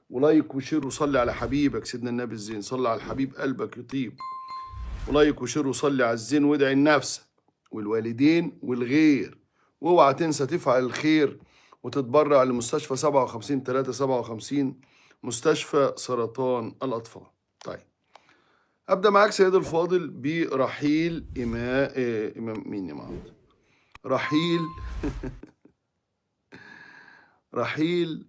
و like و share وصلي على حبيبك سيدنا النبي الزين، صلي على الحبيب قلبك يطيب. و like و share وصلي على الزين، وادعي لنفسك والوالدين والغير، واوعى تنسى تفعل الخير وتتبرع لمستشفى 57 357 مستشفى سرطان الأطفال. طيب أبدأ معاك سيد الفاضل برحيل إمام مين يا معلم؟ رحيل رحيل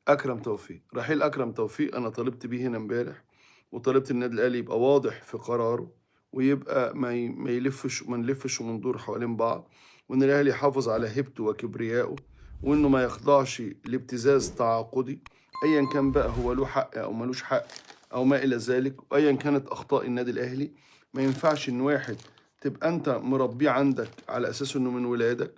أكرم توفيق. رحيل أكرم توفيق أنا طالبت بيه هنا امبارح، وطالبت النادي الأهلي يبقى واضح في قراره، ويبقى ما يلفش، ما نلفش وندور حوالين بعض، وإن الأهلي يحافظ على هيبته وكبريائه، وإنه ما يخضعش لابتزاز تعاقدي أيا كان بقى هو له حق أو ملوش حق أو ما إلى ذلك، وأيا كانت أخطاء النادي الأهلي. ما ينفعش إن واحد تبقى أنت مربيه عندك على أساس إنه من ولادك،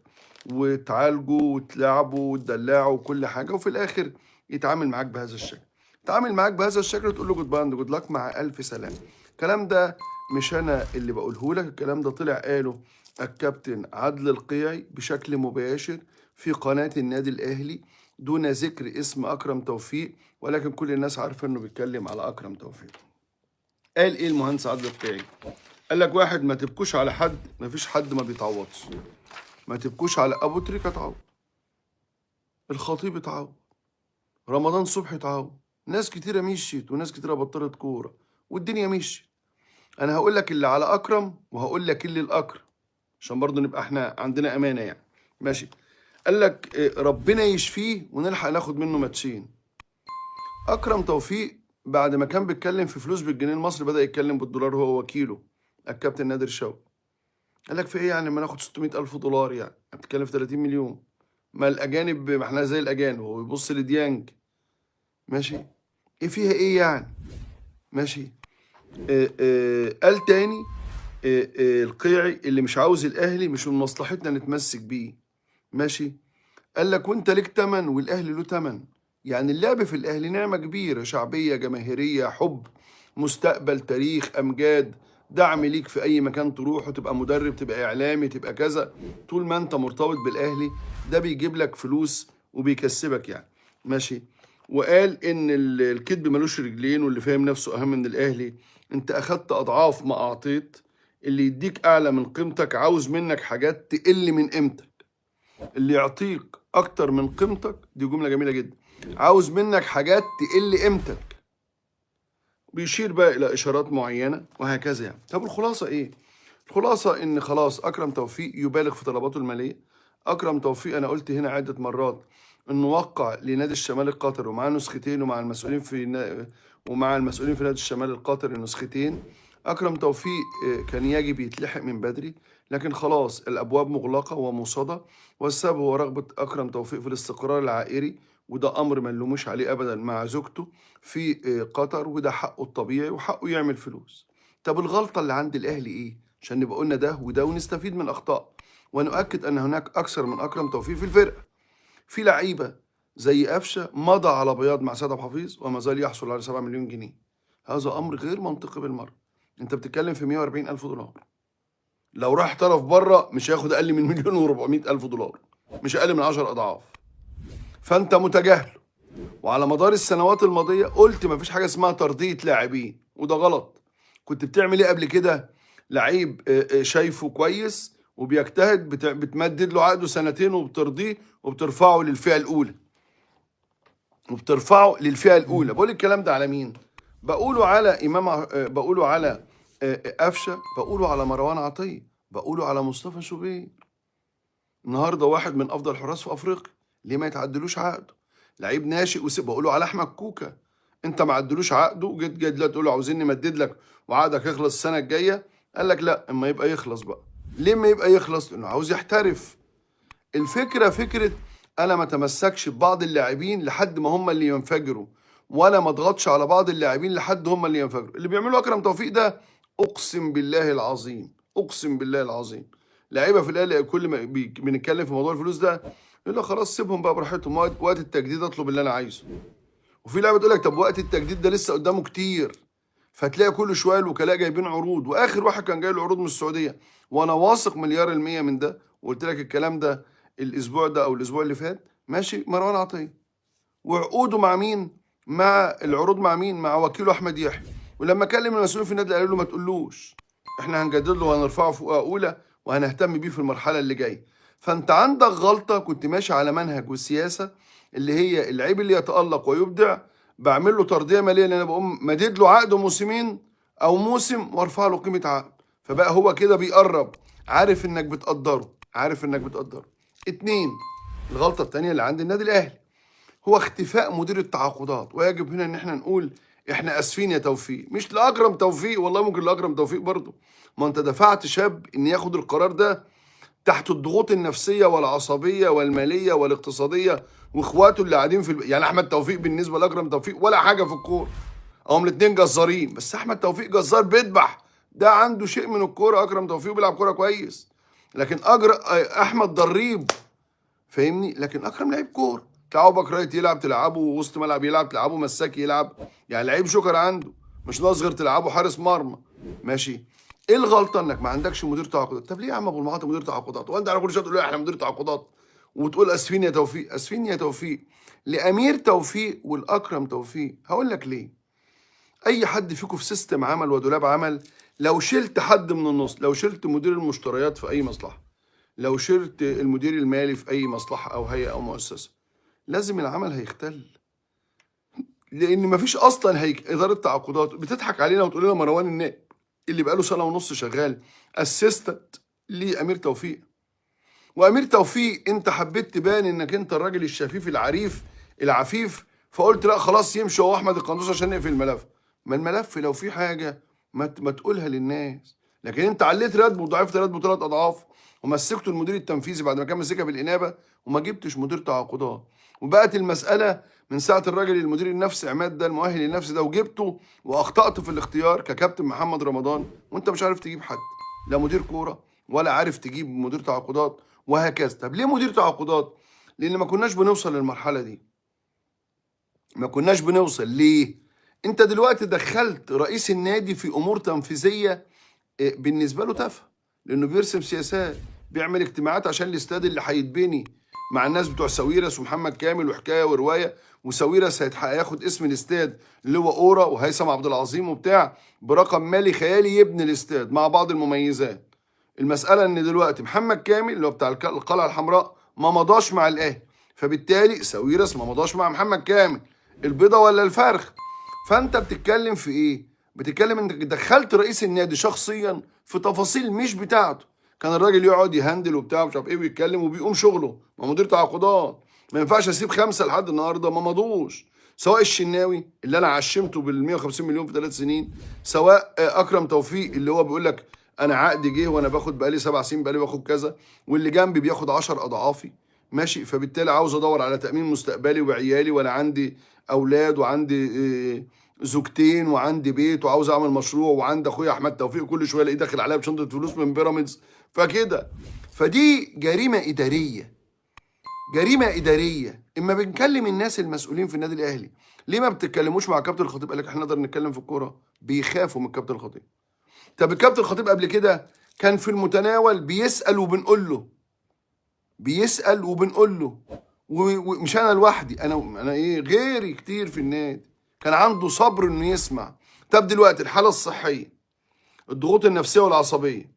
وتعالجه وتلعبه وتدلعه وكل حاجة، وفي الآخر يتعامل معاك بهذا الشكل. يتعامل معاك بهذا الشكل وتقول له goodbye and good luck مع ألف سلامة. الكلام ده مش أنا اللي بقوله لك، الكلام ده طلع قاله الكابتن عدل القيعي بشكل مباشر في قناة النادي الأهلي دون ذكر اسم أكرم توفيق، ولكن كل الناس عارفة إنه بيتكلم على أكرم توفيق. قال إيه المهندس عدل القيعي؟ قال لك واحد، ما تبكوش على حد، ما فيش حد ما بيتعوضش. ما تبكوش على أبو تريكة اتعوض، الخطيب اتعوض، رمضان صبحي اتعوض، ناس كتيرة مشيت وناس كتيرة بطلت كورة والدنيا مشيت. أنا هقول لك اللي على أكرم وهقول لك اللي الأكرم، عشان برضو نبقى احنا عندنا أمانة يعني. ماشي. قال لك ربنا يشفيه ونلحق ناخد منه ماتشين. أكرم توفيق بعد ما كان بيتكلم في فلوس بالجنيه المصري بدأ يتكلم بالدولار، هو وكيله الكابتن نادر شوقي. قال لك في ايه يعني ما ناخد 600 ألف دولار، يعني بتتكلم في 30 مليون، ما الأجانب ما احنا زي الأجانب، هو بيبص لديانج. ماشي، ايه فيها ايه يعني؟ ماشي. قال تاني القيعي اللي مش عاوز الأهلي مش من مصلحتنا نتمسك بيه. ماشي. قال لك وانت ليك تمن والأهلي له تمن، يعني اللعب في الأهلي نعمة كبيرة، شعبية، جماهيرية، حب، مستقبل، تاريخ، أمجاد، دعم ليك في أي مكان تروح، وتبقى مدرب، تبقى إعلامي، تبقى كذا. طول ما أنت مرتبط بالأهلي ده بيجيب لك فلوس وبيكسبك يعني. ماشي. وقال إن الكذب ملوش رجلين، واللي فاهم نفسه أهم من الأهلي. أنت أخدت أضعاف ما أعطيت، اللي يديك أعلى من قيمتك عاوز منك حاجات تقل من قيمتك، اللي يعطيك أكتر من قيمتك، دي جملة جميلة جدا، عاوز منك حاجات تقل قيمتك. بيشير بقى إلى إشارات معينة وهكذا يعني. طب الخلاصة إيه؟ الخلاصة إن خلاص أكرم توفيق يبالغ في طلباته المالية. أكرم توفيق أنا قلت هنا عدة مرات إنه وقع لنادي الشمال القطري ومعاه نسختين، ومع المسؤولين في نادي الشمال القطري نسختين. أكرم توفيق كان يجب يتلحق من بدري، لكن خلاص الأبواب مغلقة وموصدة، والسبب هو رغبة أكرم توفيق في الاستقرار العائلي، وده أمر ما نلوموش عليه أبدا مع زوجته في قطر، وده حقه الطبيعي وحقه يعمل فلوس. طب الغلطة اللي عند الأهلي إيه؟ عشان نبقى قلنا ده وده ونستفيد من أخطاء، ونؤكد أن هناك أكثر من أكرم توفيق في الفرقة. في لعيبة زي قفشة مضى على بياض مع سيد عبد الحفيظ وما زال يحصل على 7 مليون جنيه. هذا أمر غير منطقي بالمرة. أنت بتتكلم في 140 ألف دولار. لو راح طرف بره مش هياخد أقل من 1,400,000 دولار، مش أقل من 10 أضعاف. فأنت متجاهل. وعلى مدار السنوات الماضية قلت مفيش حاجة اسمها ترضية لاعبين، وده غلط. كنت بتعمل إيه قبل كده؟ لعيب شايفه كويس وبيجتهد، بتمدد له عقده سنتين وبترضيه وبترفعه للفئة الأولى. وبترفعه للفئة الأولى. بقول الكلام ده على مين؟ بقوله على إمام، بقوله على قفشة، بقوله على مروان عطية، بقوله على مصطفى شوبير. النهارده واحد من أفضل الحراس في أفريقيا، ليه ما يتعدلوش عقده؟ لعيب ناشئ، بقوله على أحمد كوكا، أنت ما عدلوش عقده وجيت جاي دلوقتي تقول له عاوزين نمدد لك وعقدك يخلص السنة الجاية، قال لك لا، اما يبقى يخلص بقى. ليه ما يبقى يخلص؟ لأنه عاوز يحترف. الفكرة فكرة أنا ما تمسكش ببعض اللاعبين لحد ما هم اللي ينفجروا، ولا ما اضغطش على بعض اللاعبين لحد هم اللي ينفجروا. اللي بيعملوا أكرم توفيق ده أقسم بالله العظيم، أقسم بالله العظيم، لعيبة في الأهلي كل ما بنتكلم في موضوع الفلوس ده يقول لك خلاص سيبهم بقى براحتهم، وقت التجديد اطلب اللي أنا عايزه. وفي لعيبة تقول لك طب وقت التجديد ده لسه قدامه كتير، فتلاقي كل شوية الوكلاء جايبين عروض، واخر واحد كان جاي له عروض من السعودية، وانا واثق 1,000,000% من ده، وقلت لك الكلام ده الاسبوع ده او الاسبوع اللي فات. ماشي، مروان عطية وعقوده مع مين؟ مع العروض مع مين؟ مع وكيله احمد يحيى. ولما كلم المسؤولين في النادي قالوا له ما تقولوش، احنا هنجدد له وهنرفعه فوق اولى وهنهتم بيه في المرحلة اللي جاية. فانت عندك غلطه، كنت ماشي على منهج والسياسة اللي هي اللعيب اللي يتالق ويبدع بعمل له ترضيه ماليه، لان انا بقوم مدد له عقده موسمين او موسم وارفع له قيمة عقد، فبقى هو كده بيقرب، عارف انك بتقدره، عارف انك بتقدره. اتنين، الغلطة الثانية اللي عند النادي الاهلي هو اختفاء مدير التعاقدات. ويجب هنا ان احنا نقول احنا اسفين يا توفيق، مش لاكرم توفيق، والله ممكن لاكرم توفيق برضه، ما انت دفعت شاب ان ياخد القرار ده تحت الضغوط النفسية والعصبية والمالية والاقتصادية، واخواته اللي قاعدين في يعني احمد توفيق بالنسبة لاكرم توفيق ولا حاجة في الكورة، هم الاثنين جزارين، بس احمد توفيق جزار بيذبح، ده عنده شيء من الكورة، اكرم توفيق بيلعب كورة كويس، لكن احمد ضريب، فاهمني؟ لكن اكرم لعيب كورة، تلعبه back right يلعب، تلعبه وسط ملعب يلعب، تلعبه مساك يلعب، يعني لعيب جوكر عنده، مش ناقص غير تلعبه حارس مرمى. ماشي. ايه الغلطة؟ انك ما عندكش مدير تعاقدات. طب ليه يا عم ابو المعاطي مدير تعاقدات؟ وانت على كل شوية تقول له احنا مدير تعاقدات، وتقول اسفين يا توفيق، اسفين يا توفيق لامير توفيق والاكرم توفيق. هقول لك ليه. اي حد فيكم في system عمل ودولاب عمل، لو شلت حد من النص، لو شلت مدير المشتريات في اي مصلحة، لو شلت المدير المالي في اي مصلحة او هيئة او مؤسسة، لازم العمل هيختل، لان مفيش اصلا هيك ادارة تعاقدات. بتضحك علينا وتقول لنا مروان النائب اللي بقاله سنة ونص شغال assistant لامير توفيق، وامير توفيق انت حبيت تبان انك انت الراجل الشفيف العريف العفيف، فقلت لا خلاص يمشي هو احمد القندوسي عشان نقفل الملف. ما الملف لو في حاجة ما تقولها للناس، لكن انت عليت راتبه وضعفت راتبه 3 اضعاف، ومسكته المدير التنفيذي بعد ما كان ماسكها بالانابه، وما جبتش مدير تعاقدات. وبقت المسالة من ساعة الراجل المدير النفسي عماد ده المؤهل النفسي ده، وجبته واخطات في الاختيار ككابتن محمد رمضان، وانت مش عارف تجيب حد، لا مدير كورة ولا عارف تجيب مدير تعاقدات وهكذا. طب ليه مدير تعاقدات؟ لان ما كناش بنوصل للمرحلة دي، ما كناش بنوصل. ليه؟ انت دلوقتي دخلت رئيس النادي في امور تنفيذية بالنسبة له تافهة، لانه بيرسم سياسات، بيعمل اجتماعات عشان الاستاد اللي هيتبني مع الناس بتوع ساويرس ومحمد كامل وحكاية ورواية، وساويرس هياخد اسم الاستاد اللي هو اورا وهيثم عبد العظيم وبتاع برقم مالي خيالي يبني الاستاد مع بعض المميزات. المسالة ان دلوقتي محمد كامل اللي هو بتاع القلعة الحمراء ما مضاش مع الاهلي، فبالتالي ساويرس ما مضاش مع محمد كامل، البيضة ولا الفرخ؟ فانت بتتكلم في ايه؟ بتتكلم انك دخلت رئيس النادي شخصيا في تفاصيل مش بتاعته. كان الراجل يقعد يهندل وبتاع مش عارف ايه ويتكلم وبيقوم شغله، ما مدير تعاقدات، ما ينفعش اسيب 5 لحد النهارده ما مضوش، سواء الشناوي اللي انا عشمته بال 150 مليون في 3 سنين، سواء اكرم توفيق اللي هو بيقول لك انا عقدي جه وانا باخد بقالي 7 سنين بقالي باخد كذا، واللي جنبي بياخد 10 اضعافي، ماشي. فبالتالي عاوز ادور على تامين مستقبلي وعيالي، وانا عندي اولاد وعندي زوجتين وعندي بيت وعاوز اعمل مشروع، وعندي اخويا احمد توفيق كل شوية الاقيه داخل عليا بشنطه فلوس من بيراميدز، فكده. فدي جريمة ادارية، جريمة ادارية. اما بنكلم الناس المسؤولين في النادي الاهلي، ليه ما بتتكلموش مع كابتن الخطيب؟ قال لك احنا نقدر نتكلم في الكورة. بيخافوا من الكابتن الخطيب. طب الكابتن الخطيب قبل كده كان في المتناول، بيسال وبنقول له، بيسال وبنقول له، ومش انا لوحدي، انا ايه غيري كتير في النادي كان عنده صبر انه يسمع. طب دلوقتي الحالة الصحية، الضغوط النفسية والعصبية،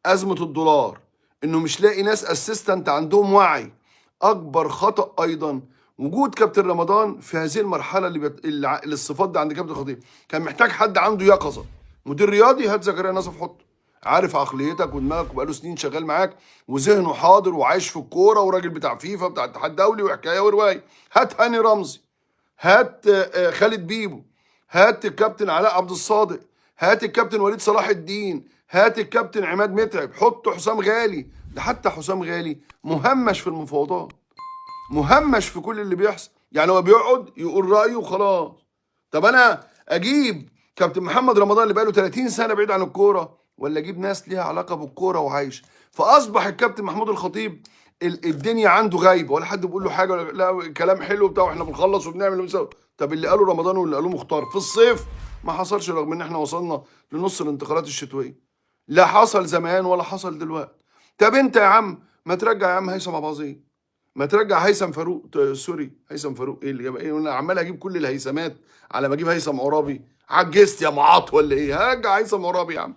ازمة الدولار، انه مش لاقي ناس assistant عندهم وعي. اكبر خطا ايضا وجود كابتن رمضان في هذه المرحلة اللي الصفات دي عند كابتن الخطيب. كان محتاج حد عنده يقظه، مدير رياضي هات زكريا نصف حطه، عارف عقليتك ودماغك وبقاله سنين شغال معاك وذهنه حاضر وعايش في الكورة وراجل بتاع فيفا بتاع اتحاد دولي وحكاية ورواية. هات هاني رمزي، هات خالد بيبو، هات الكابتن علاء عبد الصادق، هات الكابتن وليد صلاح الدين، هات الكابتن عماد متعب، حط حسام غالي. ده حتى حسام غالي مهمش في المفاوضات، مهمش في كل اللي بيحصل، يعني هو بيقعد يقول رأيه وخلاص. طب انا اجيب كابتن محمد رمضان اللي بقاله 30 سنة بعيد عن الكورة، ولا اجيب ناس ليها علاقة بالكورة وعايش؟ فاصبح الكابتن محمود الخطيب الدنيا عنده غايبة، ولا حد بيقول له حاجة، ولا لا كلام حلو بتاع واحنا بنخلص وبنعمل وبنسوي. طب اللي قاله رمضان واللي قالوه مختار في الصيف ما حصلش، رغم ان احنا وصلنا لنص الانتقالات الشتوية، لا حصل زمان ولا حصل دلوقتي. طب انت يا عم ما ترجع يا عم هيثم ابو عظيم، ما ترجع هيثم فاروق، sorry هيثم فاروق ايه اللي جاب ايه؟ انا عمال اجيب كل الهيثمات على ما اجيب هيثم عرابي. عجزت يا معاط ولا ايه؟ هرجع هيثم عرابي يا عم.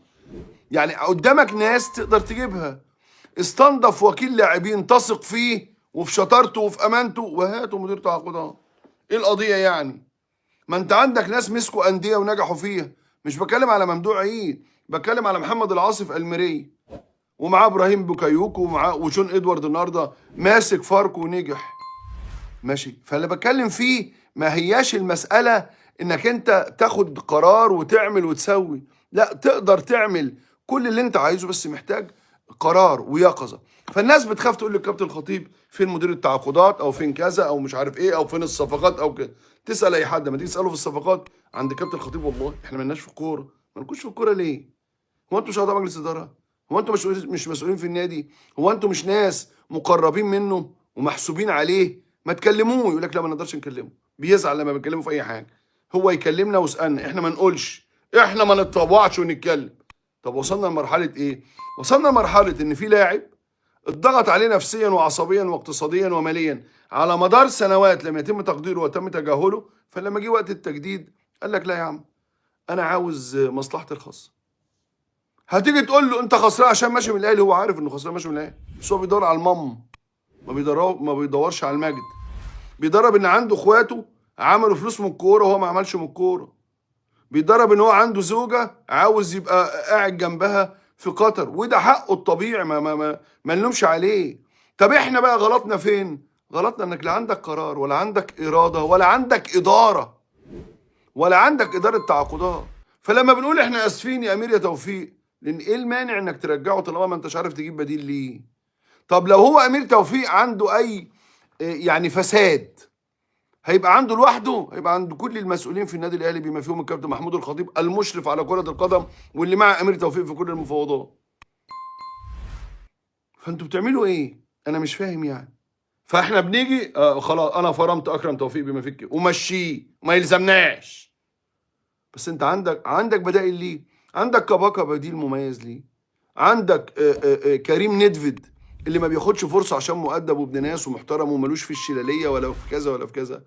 يعني قدامك ناس تقدر تجيبها. استنضف وكيل لاعبين تثق فيه وفي شطارته وفي امانته وهاته مدير تعاقدات. ايه القضية يعني؟ ما انت عندك ناس مسكوا اندية ونجحوا فيها. مش بتكلم على ممدوح عيد، بتكلم على محمد العاصف الميري ومعاه ابراهيم بوكايوكو ومعاه وجون ادوارد النهارده ماسك فاركو ونجح. ماشي. فاللي بتكلم فيه ما هياش المسالة انك انت تاخد قرار وتعمل وتسوي، لا تقدر تعمل كل اللي انت عايزه، بس محتاج قرار ويقظه. فالناس بتخاف تقول للكابتن الخطيب فين مدير التعاقدات او فين كذا او مش عارف ايه او فين الصفقات او كده. تسال اي حد، ما تيجي تساله في الصفقات عند كابتن الخطيب والله احنا مالناش في الكورة. ما لكوش في الكورة ليه؟ هو انتوا مش اعضاء مجلس ادارة؟ هو انتوا مش مسؤولين في النادي؟ هو انتوا مش ناس مقربين منه ومحسوبين عليه؟ ما تكلموه. يقول لك لا ما نقدرش نكلمه، بيزعل لما بنكلمه في اي حاجة. هو يكلمنا واسالنا، احنا ما نقولش، احنا ما نتطوعش ونتكلم. طب وصلنا لمرحلة ايه؟ وصلنا لمرحلة ان في لاعب اتضغط عليه نفسيا وعصبيا واقتصاديا وماليا على مدار سنوات لم يتم تقديره وتم تجاهله، فلما جه وقت التجديد قال لك لا يا عم انا عاوز مصلحتي الخاصة. هتيجي تقول له انت خسران عشان ماشي من الاهلي، هو عارف انه خسران ماشي من الاهلي، بس هو بيدور على المام، ما بيدورش على المجد. بيدرب ان عنده اخواته عملوا فلوس من الكورة وهو ما عملش من الكورة. بيدرب ان هو عنده زوجه عاوز يبقى قاعد جنبها في قطر، وده حقه الطبيعي، ما ما ما, ما نلومش عليه. طب احنا بقى غلطنا فين؟ غلطنا انك لا عندك قرار ولا عندك اراده ولا عندك ادارة ولا عندك ادارة تعاقدات. فلما بنقول احنا اسفين يا امير يا توفيق، لان ايه المانع انك ترجعه طالما ما انتش عارف تجيب بديل ليه؟ طب لو هو امير توفيق عنده اي يعني فساد، هيبقى عنده لوحده؟ هيبقى عند كل المسؤولين في النادي الاهلي بما فيهم الكابتن محمود الخطيب المشرف على كرة القدم واللي مع امير توفيق في كل المفاوضات. فانتوا بتعملوا ايه؟ انا مش فاهم يعني. فاحنا بنيجي خلاص انا فرمت اكرم توفيق بما فيك ومشيه وما يلزمناش. بس انت عندك بدائل ليه؟ عندك كباكا بديل مميز ليه؟ عندك كريم ندفد اللي ما بياخدش فرصة عشان مؤدب وابن ناس ومحترم ومالوش في الشلاليه ولا في كذا ولا في كذا.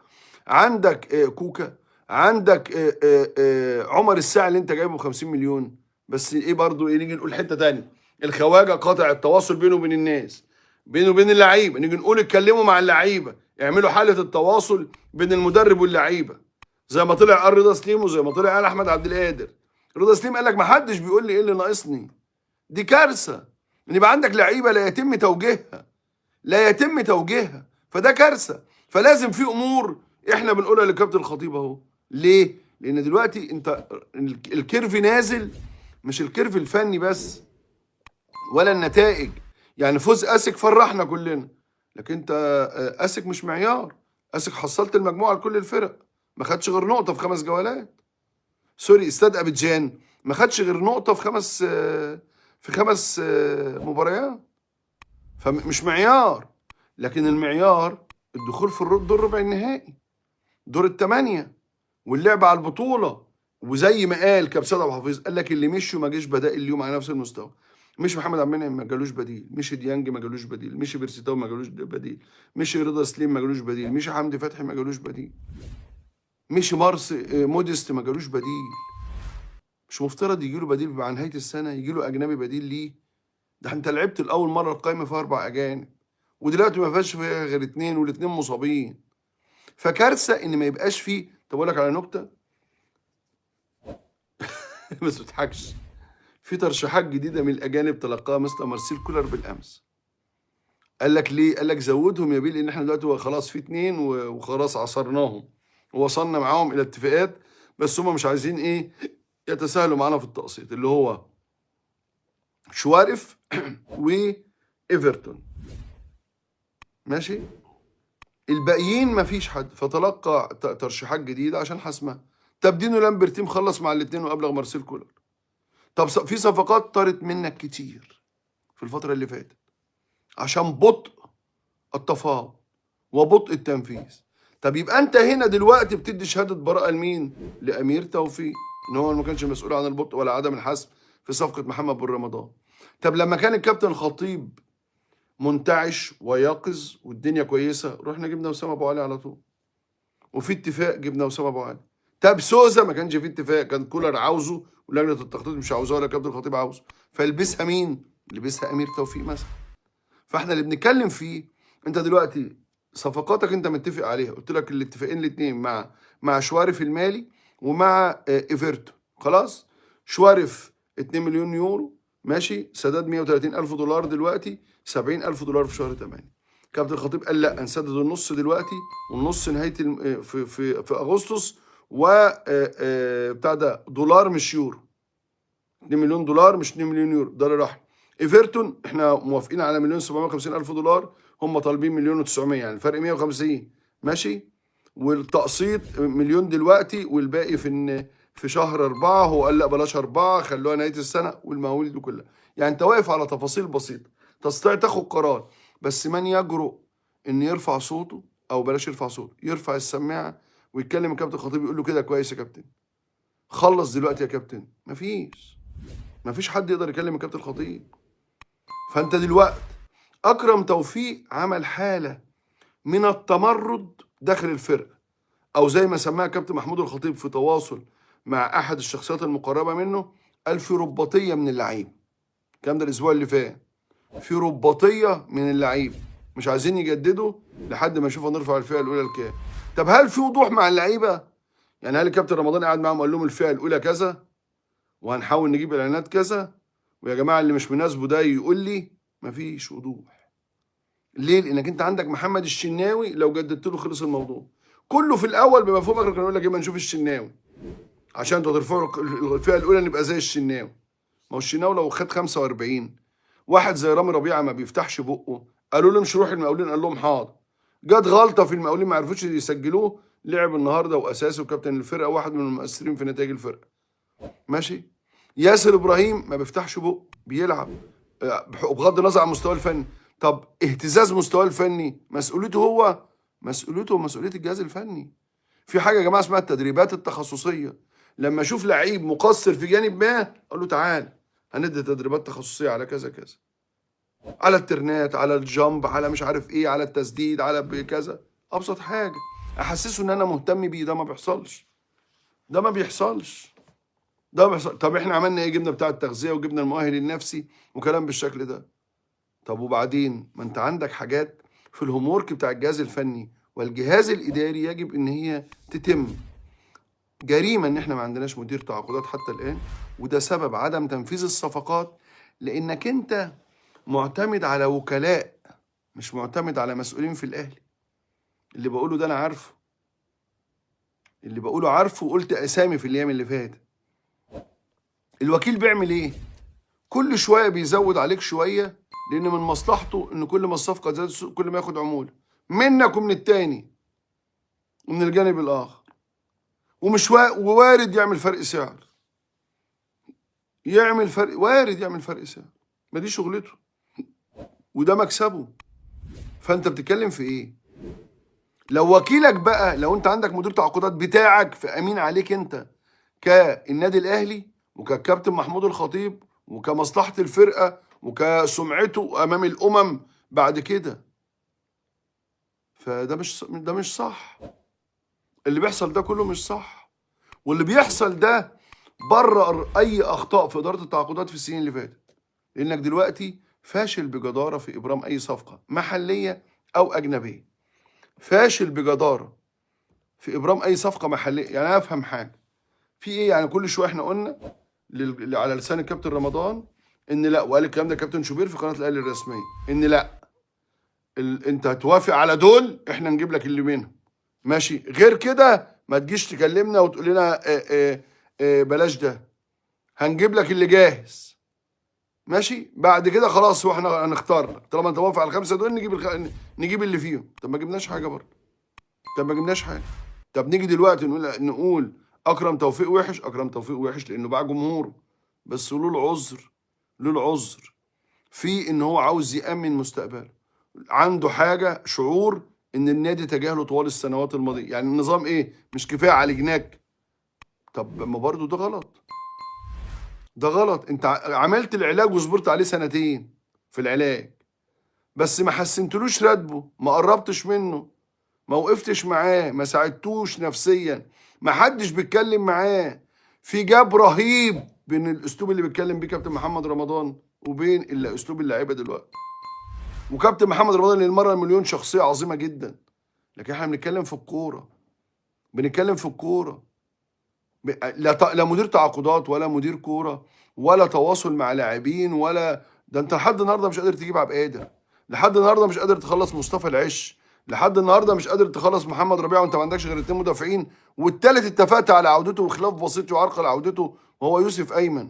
عندك كوكا، عندك عمر الساعي اللي انت جايبه ب 50 مليون. بس ايه برضو ايه، نيجي نقول حتة تانية، الخواجه قاطع التواصل بينه وبين الناس، بينه وبين اللعيبة. نيجي نقول اتكلموا مع اللعيبة، اعملوا حاله التواصل بين المدرب واللعيبة، زي ما طلع قال رضا سليم وزي ما طلع قال احمد عبد القادر. رضا سليم قال لك ما حدش بيقول لي ايه اللي ناقصني. دي كارثة ان يبقى عندك لعيبة لا يتم توجيهها، لا يتم توجيهها، فده كارثة. فلازم في امور احنا بنقولها للكابتن الخطيب اهو. ليه؟ لان دلوقتي انت ال curve نازل، مش ال curve الفني بس ولا النتائج. يعني فوز اسك فرحنا كلنا، لكن انت اسك مش معيار. اسك حصلت المجموعة لكل الفرق، ما خدش غير نقطة في 5 جولات. sorry، استاد ابيجان ما خدش غير نقطة في خمس مباريات، فمش معيار. لكن المعيار الدخول في الدور ربع النهائي، دور الثمانية، واللعب على البطولة. وزي ما قال كابتن عبد الحفيظ، قال لك اللي مشوا ما جاش بدائل اليوم على نفس المستوى. مش محمد عبد المنعم ما جالوش بديل، مش ديانج ما جالوش بديل، مش بيرسيتاو ما جالوش بديل، مش رضا سليم ما جالوش بديل، مش حمدي فتحي ما جالوش بديل، مش مارس موديست ما جالوش بديل. مش مفترض يجي له بديل مع نهاية السنة، يجي له اجنبي بديل ليه؟ ده انت لعبت الاول مرة القايمة فيها 4 اجانب، ودلوقتي ما فيهاش فيها غير 2 والاثنين مصابين. فكارثه ان ما يبقاش فيه. طب اقول لك على نكتة بس ما تضحكش. في ترشيحات جديدة من الاجانب تلقاها مستر مارسيل كولر بالامس. قال لك ليه؟ قال لك زودهم يا بيه، لان احنا دلوقتي خلاص في 2 وخلاص عصرناهم ووصلنا معاهم الى اتفاقات، بس هم مش عايزين ايه يتساهلوا معانا في التقسيط، اللي هو شوارف وايفرتون. ماشي، الباقيين مفيش حد. فتلقى ترشيحات جديدة عشان حسمها. طب دينو لامبرتي مخلص مع الاثنين وابلغ مارسيل كولر. طب في صفقات طارت منك كتير في الفترة اللي فاتت عشان بطء التفاوض وبطء التنفيذ. طب يبقى انت هنا دلوقتي بتدي شهادة براءه لمين؟ لامير توفيق، ان هو ما كانش مسؤول عن البطء ولا عدم الحسم في صفقة محمد بن رمضان. طب لما كان الكابتن الخطيب منتعش ويقظ والدنيا كويسة، رحنا جبنا وسام ابو علي على طول، وفي اتفاق جبنا وسام ابو علي. طب سوزا ما كانش في اتفاق، كان كولر عاوزه ولجنه التخطيط مش عاوزاه ولا كابتن الخطيب عاوزه، فلبسها مين؟ لبسها امير توفيق مثلا. فاحنا اللي بنتكلم فيه انت دلوقتي صفقاتك انت متفق عليها، قلت لك الاتفاقين الاثنين مع شوارف المالي ومع ايفرتون، خلاص. شوارف 2 مليون يورو ماشي، سداد 130 الف دولار دلوقتي، 70 الف دولار في شهر 8. كابتن الخطيب قال لا، نسدد النص دلوقتي والنص نهاية في في في اغسطس، و بتاع ده دولار مش يورو، 2 مليون دولار مش 2 مليون يورو، ده اللي راح. ايفرتون احنا موافقين على 1,750,000 دولار، هم طالبين 1,900,000، يعني الفرق 150 ماشي، والتقسيط مليون دلوقتي والباقي في شهر 4. هو قال لا بلاش 4، خلوها نهاية السنة، والمواويل دي كلها. يعني انت واقف على تفاصيل بسيطة تستطيع تاخد قرار، بس من يجرؤ ان يرفع صوته، او بلاش يرفع صوته، يرفع السماعة ويتكلم الكابتن الخطيب يقول له كده كويس يا كابتن، خلص دلوقتي يا كابتن. مفيش حد يقدر يكلم الكابتن الخطيب. فانت دلوقتي اكرم توفيق عمل حاله من التمرد داخل الفرقة، او زي ما سماها كابتن محمود الخطيب في تواصل مع احد الشخصيات المقربة منه، قال في رباطيه من اللعيب. الكلام ده الاسبوع اللي فات، في رباطيه من اللعيب مش عايزين يجددوا لحد ما نشوف هنرفع الفئة الاولى لكام. طب هل في وضوح مع اللعيبة؟ يعني هل الكابتن رمضان قاعد معاهم وقال لهم الفئة الاولى كذا وهنحاول نجيب اعلانات كذا، ويا جماعة اللي مش مناسبة ده يقول لي؟ مفيش وضوح. ليه؟ لانك انت عندك محمد الشناوي لو جددت له خلص الموضوع كله. في الاول بمفهوم اكرم كان يقول لك ايه، ما نشوف الشناوي عشان انتوا ترفعوا الفئة الاولى نبقى زي الشناوي. ما هو الشناوي لو خد 45، واحد زي رامي ربيعة ما بيفتحش بقه، قالوا له امشي روح المقاولين، قال لهم حاضر. جت غلطه في المقاولين ما عرفوش يسجلوه، لعب النهارده واساسي وكابتن الفرقة واحد من المؤثرين في نتائج الفرقة ماشي. ياسر ابراهيم ما بيفتحش بقه، بيلعب بغض النظر عن مستواه الفني. طب اهتزاز مستواه الفني مسؤوليته هو، مسؤوليته ومسؤولية الجهاز الفني. في حاجة يا جماعة اسمها التدريبات التخصصية، لما اشوف لعيب مقصر في جانب ما اقول له تعال هندي تدريبات تخصصية على كذا كذا، على الترنات، على الجامب، على مش عارف ايه، على التسديد، على كذا. ابسط حاجة احسسه ان انا مهتم بيه. ده ما بيحصلش، ده ما بيحصلش، ده ما بيحصل. طب احنا عملنا ايه؟ جبنا بتاع التغذية وجبنا المؤهل النفسي وكلام بالشكل ده. طب وبعدين ما انت عندك حاجات في الهومورك بتاع الجهاز الفني والجهاز الاداري يجب ان هي تتم. جريمة ان احنا ما عندناش مدير تعاقدات حتى الان، وده سبب عدم تنفيذ الصفقات، لانك انت معتمد على وكلاء مش معتمد على مسؤولين في الاهلي. اللي بقوله ده انا عارفه، اللي بقوله عارفه، وقلت اسامي في الايام اللي فاتت. الوكيل بيعمل ايه؟ كل شوية بيزود عليك شوية، لان من مصلحته ان كل ما الصفقة زادت كل ما ياخد عمولة منك ومن التاني ومن الجانب الاخر، ومش وارد يعمل فرق سعر، يعمل فرق، وارد يعمل فرق سعر، ما دي شغلته وده مكسبه. فانت بتتكلم في ايه؟ لو وكيلك بقى، لو انت عندك مدير تعاقدات بتاعك فامين عليك انت كالنادي الاهلي وكالكابتن محمود الخطيب وكمصلحة الفرقة وكسمعته امام الامم بعد كده، فده مش، ده مش صح. اللي بيحصل ده كله مش صح، واللي بيحصل ده بره اي اخطاء في ادارة التعاقدات في السنين اللي فاتت، لانك دلوقتي فاشل بجداره في ابرام اي صفقة محليه او اجنبية. فاشل بجداره في ابرام اي صفقة محليه. يعني انا افهم حاجة في ايه؟ يعني كل شوية احنا قلنا على لسان الكابتن رمضان ان لا، وقال الكلام ده كابتن شوبير في قناة الاهلي الرسمية، ان لا انت هتوافق على دول احنا نجيب لك اللي منهم ماشي، غير كده ما تجيش تكلمنا وتقول لنا بلاش ده، هنجيب لك اللي جاهز ماشي، بعد كده خلاص واحنا هنختار لك، طالما انت موافق على الخمسة دول نجيب نجيب اللي فيهم. طب ما جبناش حاجة برضه، طب ما جبناش حاجة. طب نيجي دلوقتي نقول اكرم توفيق وحش. اكرم توفيق وحش لانه باع جمهوره، بس له العذر، له العذر في ان هو عاوز يامن مستقبله، عنده حاجة شعور ان النادي تجاهله طوال السنوات الماضية. يعني النظام ايه؟ مش كفاية عالجناك؟ طب ما برضه ده غلط، ده غلط. انت عملت العلاج وصبرت عليه سنتين في العلاج، بس ما حسنتلوش راتبه، ما قربتش منه، ما وقفتش معاه، ما ساعدتوش نفسيا، ما حدش بيتكلم معاه. في جاب رهيب بين الاسلوب اللي بيتكلم بيه كابتن محمد رمضان وبين اسلوب اللعيبة دلوقتي. وكابتن محمد رمضان للمرة المليون شخصية عظيمة جدا، لكن احنا بنتكلم في الكورة، بنتكلم في الكورة. لا مدير تعاقدات ولا مدير كورة ولا تواصل مع لاعبين ولا ده. انت لحد النهارده مش قادر تجيب عبد القادر، لحد النهارده مش قادر تخلص مصطفى العش، لحد النهارده مش قادر تخلص محمد ربيعة، وانت ما عندكش غير 2 مدافعين، والثالث اتفقت على عودته وخلاف بسيط يعرقل عودته وهو يوسف ايمن.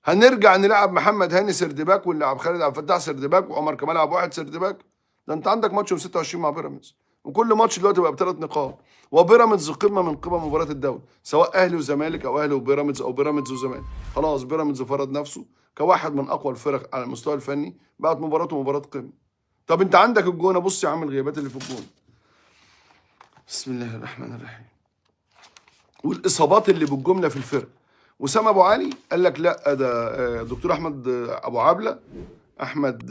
هنرجع نلعب محمد هاني third back ونلعب خالد عبد الفتاح third back وعمر كمال عبد الواحد third back. ده انت عندك ماتش يوم 26 مع بيراميدز، وكل ماتش دلوقتي بقى ب3 نقاط، وبيراميدز قمة من قمم مباريات الدوري، سواء اهلي وزمالك او اهلي وبيراميدز او بيراميدز وزمالك. خلاص بيراميدز فرض نفسه كواحد من اقوى الفرق على المستوى الفني، بقت مباراته مباراة قمة. طب انت عندك الجونه، بص يا عم الغيابات اللي في الجونه، بسم الله الرحمن الرحيم، والاصابات اللي بالجملة في الفرق. وسام ابو علي قال لك لا، ده دكتور احمد ابو عبله، احمد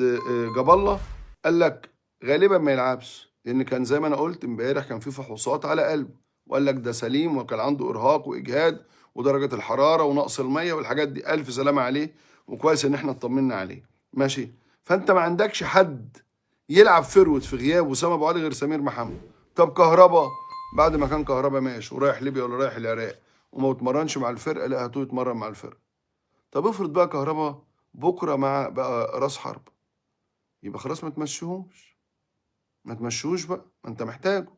جاب الله، قال لك غالبا ما يلعبش، لان كان زي ما انا قلت امبارح كان في فحوصات على قلبه، وقال لك ده سليم وكان عنده ارهاق واجهاد ودرجة الحرارة ونقص المية والحاجات دي، الف سلامه عليه، وكويس ان احنا اطمنا عليه. ماشي، فانت ما عندكش حد يلعب forward في غياب وسام ابو علي غير سمير محمد. طب كهربا بعد ما كان كهربا ماشي ورايح ليبيا ولا رايح العراق وما اتمرنش مع الفرقة، لا هاتوه يتمرن مع الفرقة. طب افرض بقى كهربا بكره مع بقى راس حرب، يبقى خلاص ما تمشيهوش، ما تمشيهوش بقى، ما انت محتاجه،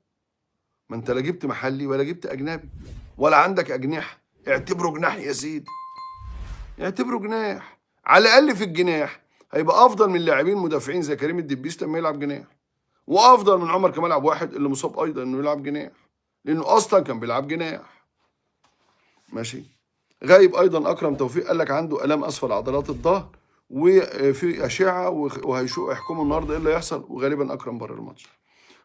ما انت لا جبت محلي ولا جبت اجنبي ولا عندك اجنحة. اعتبره جناح يا سيدي، اعتبره جناح، على الاقل في الجناح هيبقى افضل من لاعبين مدافعين زي كريم الدبيس لما يلعب جناح، وافضل من عمر كمال عبد الواحد اللي مصاب ايضا انه يلعب جناح، لانه اصلا كان بيلعب جناح. ماشي. غايب ايضا اكرم توفيق، قال لك عنده الام اسفل عضلات الظهر وفي اشعه وهيشوف يحكموا النهارده ايه اللي هيحصل، وغالبا اكرم بره الماتش.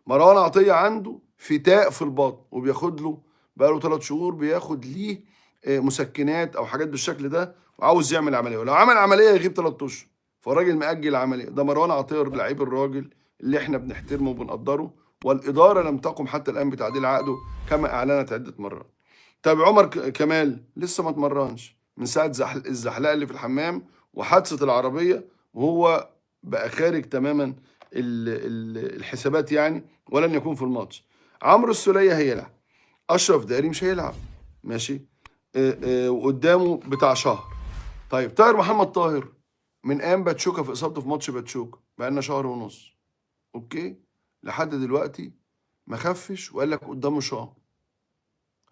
مروان عطية عنده فتاء في البطن وبياخد له بقاله 3 شهور بياخد ليه مسكنات او حاجات بالشكل ده، وعاوز يعمل عملية، ولو عمل عملية يغيب 3 اشهر، فالراجل مأجل عملية. ده مروان عطية لعيب الراجل اللي احنا بنحترمه وبنقدره، والادارة لم تقم حتى الان بتعديل عقده كما اعلنت عده مرات. طب عمر كمال لسه ما اتمرنش من ساعة الزحلقه اللي في الحمام وحادثه العربية، وهو بقى خارج تماما الحسابات يعني، ولن يكون في الماتش. عمرو السوليه هيلعب، اشرف داري مش هيلعب، ماشي، وقدامه بتاع شهر. طيب طاهر محمد طاهر من ايام باتشوكا في اصابته في ماتش باتشوكا بقى لنا 1.5 شهر، okay، لحد دلوقتي ما خفش، وقال لك قدامه شهر.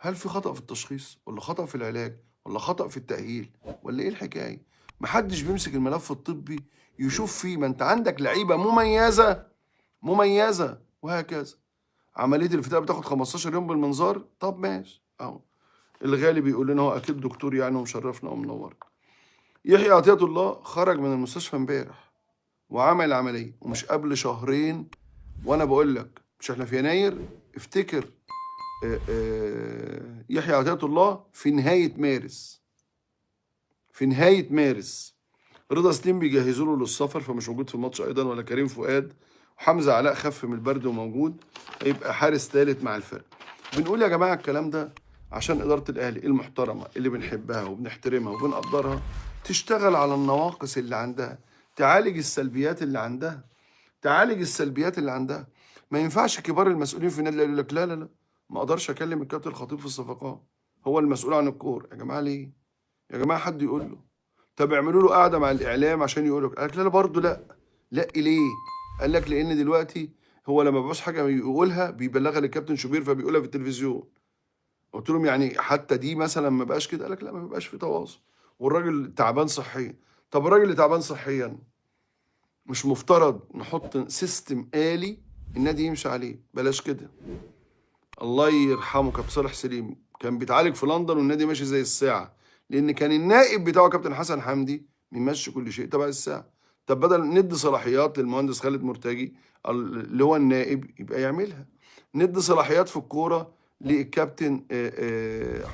هل في خطأ في التشخيص ولا خطأ في العلاج ولا خطأ في التأهيل ولا ايه الحكاية؟ محدش بيمسك الملف الطبي يشوف فيه، ما انت عندك لعيبة مميزة مميزة وهكذا. عملية الفتاء بتاخد 15 يوم بالمنظار، طب ماشي اهو. الغالي بيقول لنا هو اكيد دكتور يعني ومشرفنا ومنورنا. يحيى عطية الله خرج من المستشفى امبارح وعمل عملية ومش قبل 2 شهر، وانا بقول لك مش احنا في يناير، افتكر يحيى عطية الله في نهاية مارس، في نهاية مارس. رضا سليم بيجهزوا له للسفر فمش موجود في الماتش ايضا، ولا كريم فؤاد، وحمزة علاء خف من البرد وموجود، هيبقى حارس ثالث مع الفرق. بنقول يا جماعة الكلام ده عشان إدارة الأهلي المحترمة اللي بنحبها وبنحترمها وبنقدرها تشتغل على النواقص اللي عندها، تعالج السلبيات اللي عندها، تعالج السلبيات اللي عندها. ما ينفعش كبار المسؤولين في النادي يقول لك لا لا لا ما اقدرش اكلم الكابتن الخطيب في الصفقات، هو المسؤول عن الكورة. يا جماعة ليه؟ يا جماعة حد يقول له. طب اعملوا له قعدة مع الاعلام عشان يقول لك. قال لك لا لا برضه لا. لا ليه؟ قال لك لان دلوقتي هو لما بيعوز حاجة يقولها بيبلغها للكابتن شوبير فبيقولها في التلفزيون. قلت لهم يعني حتى دي مثلا ما بقاش كده؟ قال لك لا ما بيبقاش في تواصل، والراجل تعبان صحيا. طب الراجل اللي تعبان صحيا مش مفترض نحط system آلي النادي يمشي عليه؟ بلاش كده. الله يرحمه كابتن صالح سليم كان بيتعالج في لندن والنادي ماشي زي الساعة، لأن كان النائب بتاعه كابتن حسن حمدي بيمشي كل شيء تبع الساعة. طب بدل ندي صلاحيات للمهندس خالد مرتجي اللي هو النائب يبقى يعملها، ندي صلاحيات في الكورة للكابتن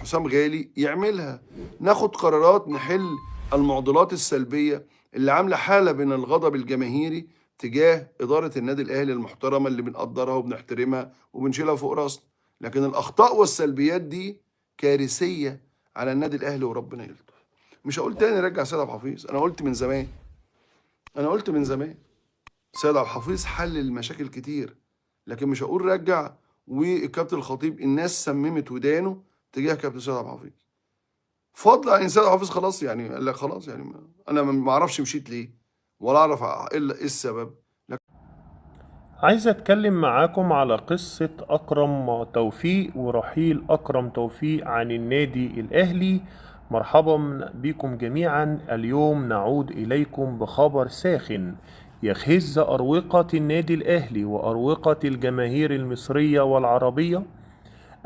حسام غالي يعملها، ناخد قرارات نحل المعضلات السلبية اللي عاملة حالة بين الغضب الجماهيري تجاه ادارة النادي الاهلي المحترمة اللي بنقدرها وبنحترمها وبنشيلها فوق راسنا، لكن الاخطاء والسلبيات دي كارثية على النادي الاهلي وربنا يلطف. مش هقول تاني رجع سيد عبد الحفيظ، انا قلت من زمان، انا قلت من زمان سيد عبد الحفيظ حل المشاكل كتير، لكن مش هقول رجع. والكابتن الخطيب الناس سممت ودانه تجاه كابتن سيد عبد الحفيظ، فضل عن سيد عبد الحفيظ خلاص، يعني قال لك خلاص، يعني انا ما اعرفش مشيت ليه ولا اعرف ايه السبب. عايز اتكلم معاكم على قصة اكرم توفيق ورحيل اكرم توفيق عن النادي الاهلي. مرحبا بكم جميعا. اليوم نعود اليكم بخبر ساخن يهز اروقة النادي الاهلي واروقة الجماهير المصرية والعربية.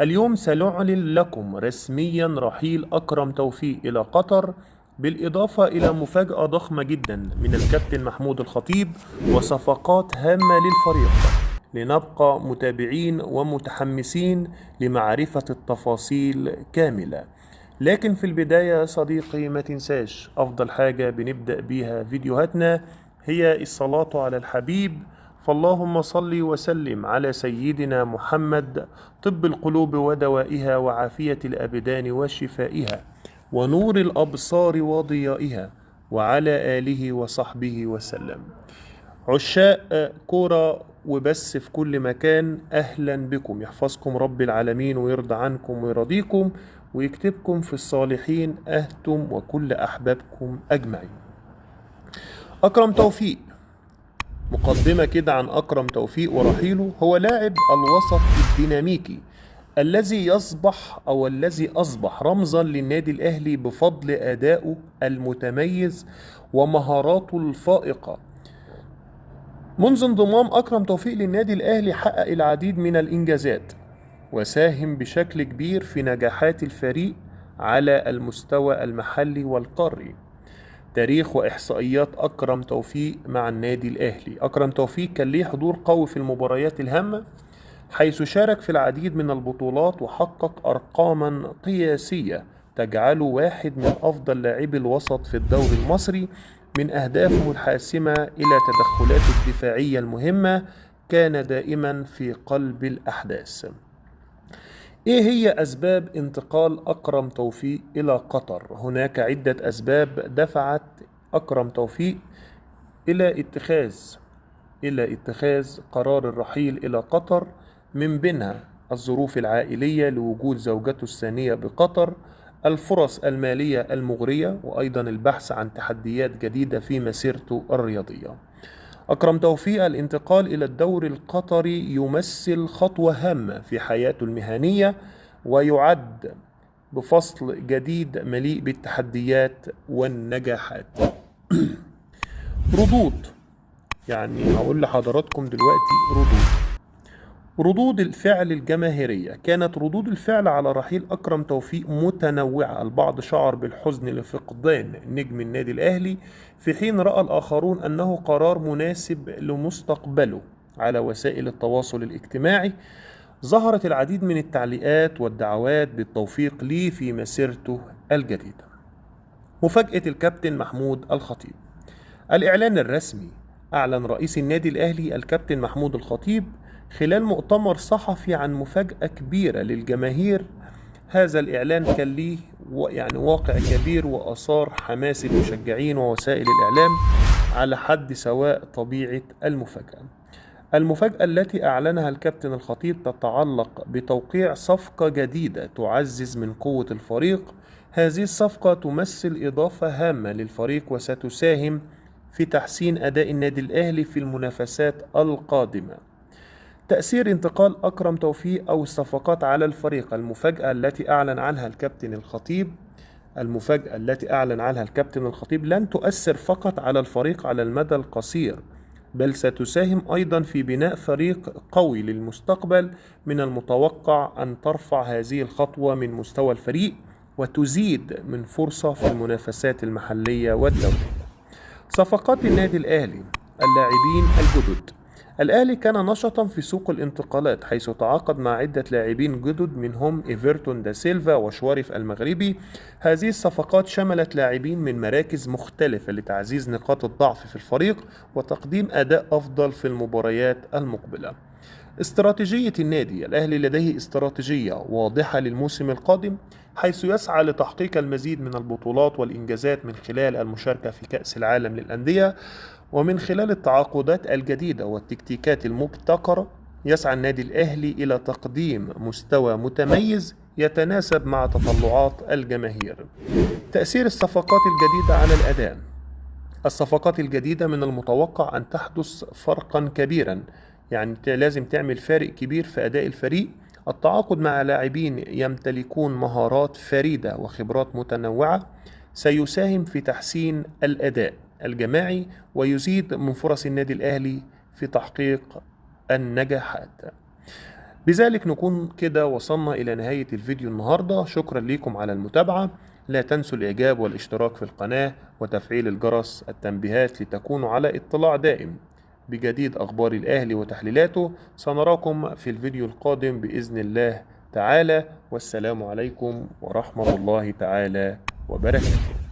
اليوم سنعلن لكم رسميا رحيل اكرم توفيق الى قطر، بالإضافة إلى مفاجأة ضخمة جدا من الكابتن محمود الخطيب وصفقات هامة للفريق. لنبقى متابعين ومتحمسين لمعرفة التفاصيل كاملة. لكن في البداية يا صديقي ما تنساش أفضل حاجة بنبدأ بيها فيديوهاتنا هي الصلاة على الحبيب، فاللهم صل وسلم على سيدنا محمد طب القلوب ودوائها وعافية الأبدان وشفائها ونور الأبصار وضيائها وعلى آله وصحبه وسلم. عشاق كورة وبس في كل مكان، أهلا بكم، يحفظكم رب العالمين ويرضى عنكم ويرضيكم ويكتبكم في الصالحين أنتم وكل أحبابكم أجمعين. أكرم توفيق، مقدمة كده عن أكرم توفيق ورحيله. هو لاعب الوسط الديناميكي الذي أصبح رمزا للنادي الأهلي بفضل أدائه المتميز ومهاراته الفائقة. منذ انضمام أكرم توفيق للنادي الأهلي حقق العديد من الإنجازات وساهم بشكل كبير في نجاحات الفريق على المستوى المحلي والقاري. تاريخ وإحصائيات أكرم توفيق مع النادي الأهلي. أكرم توفيق كان ليه حضور قوي في المباريات الهامة، حيث شارك في العديد من البطولات وحقق أرقاما قياسية تجعله واحد من أفضل لاعبي الوسط في الدوري المصري. من أهدافه الحاسمة إلى تدخلاته الدفاعية المهمة، كان دائما في قلب الأحداث. إيه هي أسباب انتقال أكرم توفيق إلى قطر؟ هناك عدة أسباب دفعت أكرم توفيق إلى اتخاذ قرار الرحيل إلى قطر، من بينها الظروف العائلية لوجود زوجته الثانية بقطر، الفرص المالية المغرية، وأيضا البحث عن تحديات جديدة في مسيرته الرياضية. أكرم توفيق الانتقال إلى الدوري القطري يمثل خطوة هامة في حياته المهنية، ويعد بفصل جديد مليء بالتحديات والنجاحات. ردود، يعني هقول لحضراتكم دلوقتي ردود الفعل الجماهيرية. كانت ردود الفعل على رحيل أكرم توفيق متنوعة. البعض شعر بالحزن لفقدان نجم النادي الأهلي، في حين رأى الآخرون أنه قرار مناسب لمستقبله. على وسائل التواصل الاجتماعي ظهرت العديد من التعليقات والدعوات بالتوفيق ليه في مسيرته الجديدة. مفاجأة الكابتن محمود الخطيب. الإعلان الرسمي. أعلن رئيس النادي الأهلي الكابتن محمود الخطيب خلال مؤتمر صحفي عن مفاجأة كبيرة للجماهير. هذا الإعلان كان ليه يعني واقع كبير وأثار حماس المشجعين ووسائل الإعلام على حد سواء. طبيعة المفاجأة. المفاجأة التي أعلنها الكابتن الخطيب تتعلق بتوقيع صفقة جديدة تعزز من قوة الفريق. هذه الصفقة تمثل إضافة هامة للفريق وستساهم في تحسين أداء النادي الأهلي في المنافسات القادمة. تأثير انتقال أكرم توفيق أو الصفقات على الفريق. المفاجأة التي أعلن عنها الكابتن الخطيب لن تؤثر فقط على الفريق على المدى القصير، بل ستساهم أيضا في بناء فريق قوي للمستقبل. من المتوقع أن ترفع هذه الخطوة من مستوى الفريق وتزيد من فرصة في المنافسات المحلية والدولية. صفقات النادي الأهلي. اللاعبين الجدد. الأهلي كان نشطا في سوق الانتقالات، حيث تعاقد مع عدة لاعبين جدد منهم إيفرتون دا سيلفا وشوارف المغربي. هذه الصفقات شملت لاعبين من مراكز مختلفة لتعزيز نقاط الضعف في الفريق وتقديم أداء أفضل في المباريات المقبلة. استراتيجية النادي: الأهلي لديه استراتيجية واضحة للموسم القادم، حيث يسعى لتحقيق المزيد من البطولات والإنجازات من خلال المشاركة في كأس العالم للأندية، ومن خلال التعاقدات الجديدة والتكتيكات المبتكرة يسعى النادي الأهلي إلى تقديم مستوى متميز يتناسب مع تطلعات الجماهير. تأثير الصفقات الجديدة على الأداء: الصفقات الجديدة من المتوقع أن تحدث فرقا كبيرا، يعني لازم تعمل فارق كبير في أداء الفريق. التعاقد مع لاعبين يمتلكون مهارات فريدة وخبرات متنوعة سيساهم في تحسين الأداء الجماعي ويزيد من فرص النادي الأهلي في تحقيق النجاحات. بذلك نكون كده وصلنا إلى نهاية الفيديو النهاردة. شكرا لكم على المتابعة، لا تنسوا الإعجاب والاشتراك في القناة وتفعيل الجرس التنبيهات لتكونوا على اطلاع دائم بجديد أخبار الأهلي وتحليلاته. سنراكم في الفيديو القادم بإذن الله تعالى، والسلام عليكم ورحمة الله تعالى وبركاته.